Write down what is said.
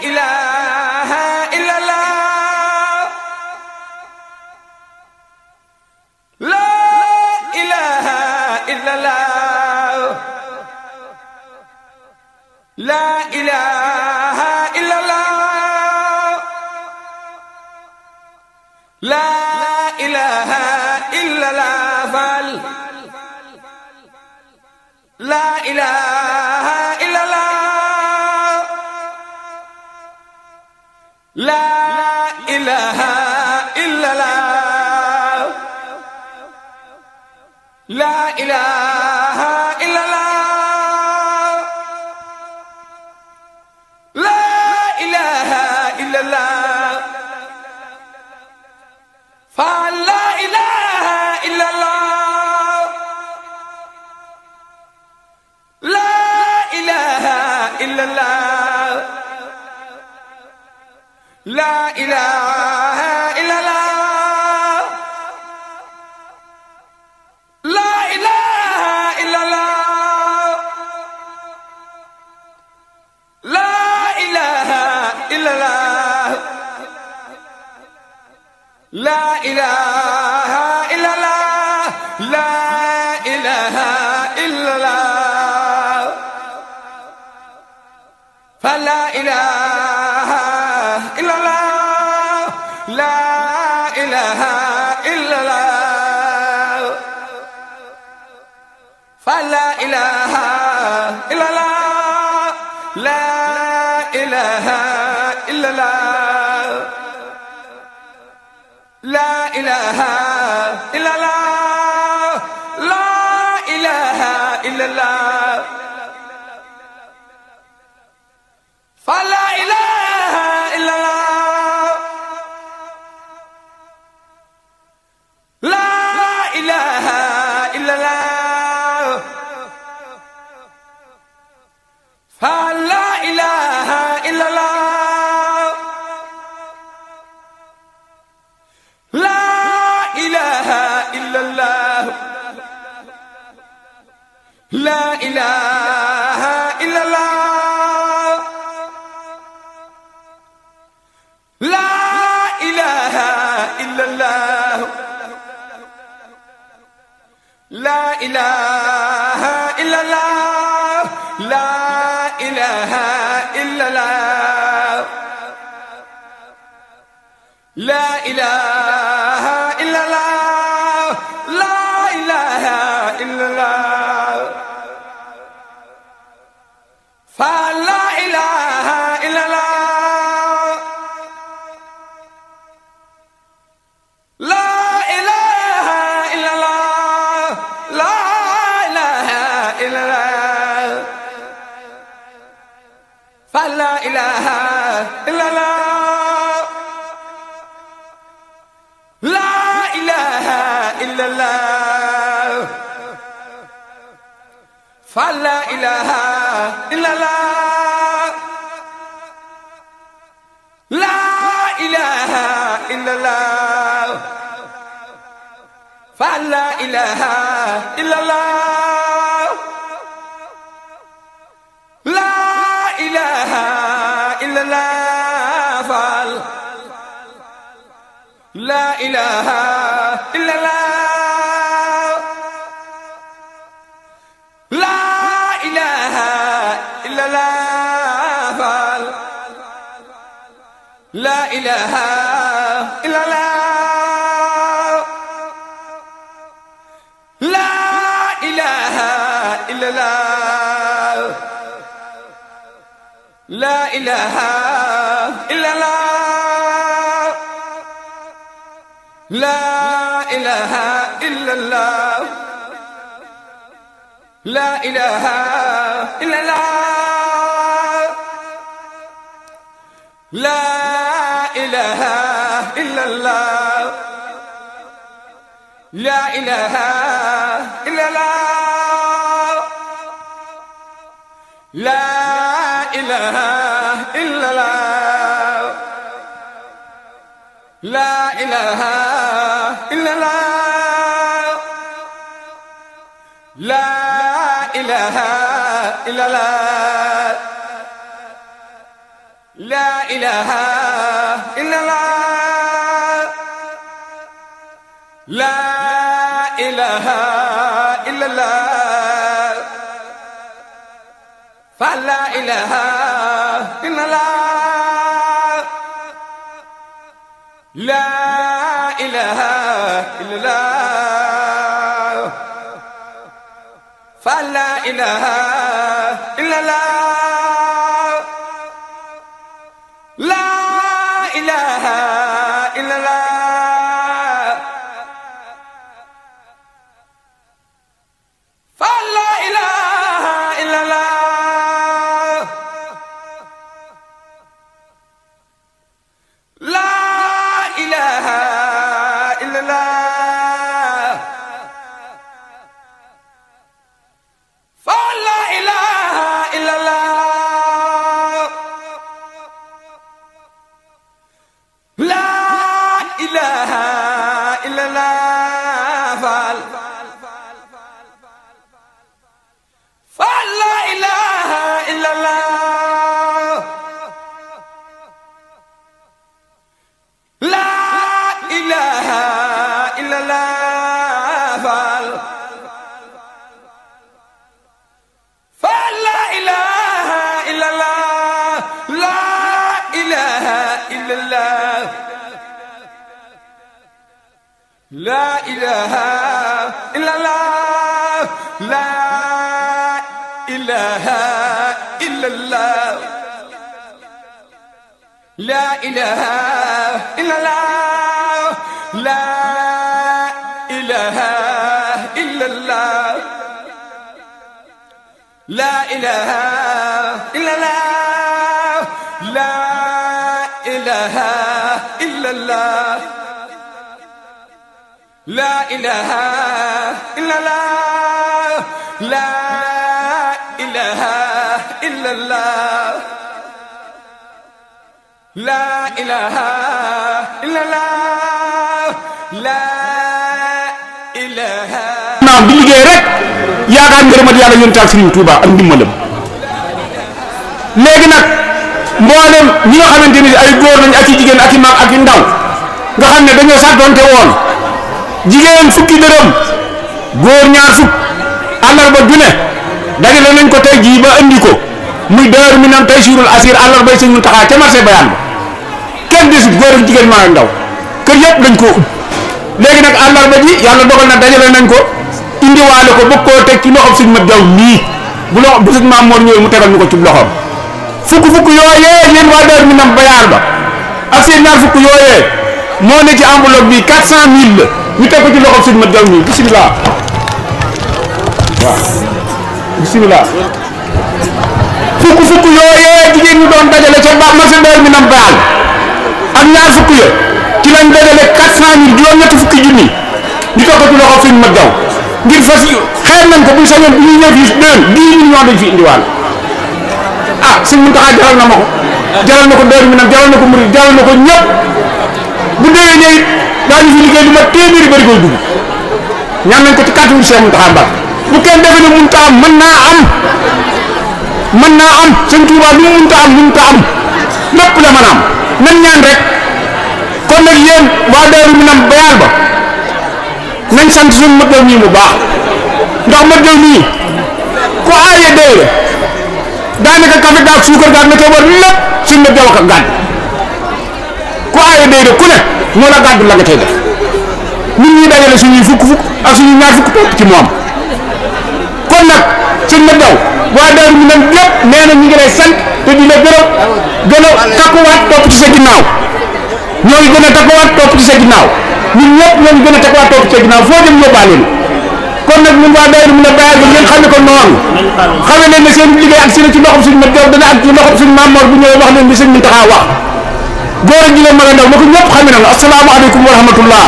إله إلا الله لا إله إلا الله لا إله إلا الله لا إله إلا الله لا إله إلا الله لا إله إلا الله لا إله إلا الله لا إله إلا الله فلا إله إلا الله لا إله إلا الله لا إله إلا الله لا إله إلا الله لا إله إلا الله لا إله إلا الله لا إله إلا الله فلا إله إلا الله لا إله إلا الله فلا إله إلا الله لا إله إلا الله لا إله إلا الله لا إله إلا الله فلا إله إلا الله لا إله إلا الله فلا إله إلا الله لا إله إلا الله لا إله إلا الله لا إله إلا الله لا إله إلا الله لا إله إلا الله لا إله إلا الله لا إله إلا الله فلا إله إلا الله لا إله إلا الله لا إله إلا الله فلا إله إلا الله لا إله إلا الله فلا إله إلا الله لا إله إلا الله فلا إله إلا الله لا إله إلا الله لا إله إلا الله لا إله إلا الله لا إله إلا الله لا إله إلا الله لا إله إلا الله لا إله إلا الله لا إله إلا الله لا إله إلا الله لا إله إلا الله لا إله إلا الله لا إله إلا الله لا إله إلا الله لا إله إلا الله لا إله إلا الله فلا إله إلا الله لا إله إلا الله فلا إله إلا الله لا إله إلا الله فلا إله إلا الله لا إله إلا الله فلا إله إلا الله لا إله إلا الله فلا إله إلا الله لا إله إلا الله فلا إله إلا الله لا إله إلا الله لا إله إلا الله لا إله إلا الله لا إله إلا الله لا إله إلا الله لا إله إلا الله لا إله إلا الله لا إله إلا الله لا إله إلا الله لا إله إلا الله لا إله naam di liggéey rek yaakaar ngërëmat yàlla yonent ak Serigne Touba ak ndimbalam léegi nag mboolem ñi nga xamante ni ay góor lañ ak i jigéen ak i mag ak i ndaw nga xam ne dañoo sàttoonte woon jigéen fukki dërëm góor ñaar fukk àllarba ju ne dajale nañ ko tey jii ba andi ko muy Daaru Minam Taysirul Asir àllarbay Sëñ Muntaxa ca marché Bayaan ba kenn desut góor ak jigéen maa ak ndaw kër yëpp dañ koo ub léegi nag àllarba ji yàlla dogal na dajale nañ ko indiwaale ko bëgg koo teg ci loxob Sëñ Mat Jaw nii bu loxo bu Sëñ Maam Mor ñëwee mu tegal ñu ko ci loxoom fukk yooyee yéen waa Daaru Minam Bayaan ba ak seen ñaar fukk yooyee moo ne ci enveloppe bi 400 000 la ñu teg ko ci loxob Sëñ Mat Jaw nii bisimilah waaw bisimilah fukk yooyee jigéen ñu doon dajale ca ba marché Daaru Minam Bayaan ak ñaar fukk ya ci lañ dajale 400 000 juróom-ñetti fukki junni ñu teg ko ci loxob Sëñ Mat Jaw ngir fas xeer nañ ko bu ñu sañoon bu ñuy ñëw fii 10 millions dañ fi indiwaal ah Sëñ Muntaxa jaral na ma ko jaral na ko Daaru Minam jaral na ko murid jaral na ko ñëpp bu déwénee it daañu fi liggéey lu ma téeméeri bari koy dugg ñaan nañ ko ci kàttanu Cheikh Muntaxa Mbàkke bu kenn defe ne mënut a am mën naa am Sëñ Tuubaa lu mënut a am lépp la mën a am nañ ñaan rek kon nag yéen waa Daaru Minam Bayaan ba nañ sant suñu Mat Jaw nii bu baax ndax Mat Jaw nii ku aaye dee la daanaka café gaag suukar gaag na ca war lépp suñu Mat Jaw ak gàdd ku aaye dee la ku ne moo la gàddu la nga cay def nit ñi dajale suñuy fukk ak suñuy ñaar fukk topp ci moom kon nag Sëñ Mat Jaw waa Daaru Minam lépp nee na ñu ngi lay sant te di la gën a takkuwaat topp ci sa ginnaaw ñoo ngi gën a takkuwaat topp ci sa ginnaaw ñun ñëpp ñoo ngi gën a takkuwaat topp ci sa ginnaaw foo dem yóbbaale leen kon nag ñun waa Daaru Minam Bayaan ba ngeen xam ne ko noonu xame leen ne seen liggéey ak seen ci loxob Sëñ Mat Jaw dana ak ci loxob Sëñ Maam Mor bu ñëwee wax leen li Sëñ Muntaxa wax góor ak jigéen mag a ndaw na ko ñëpp xame na la asalaamaaleykum wa rahmatullah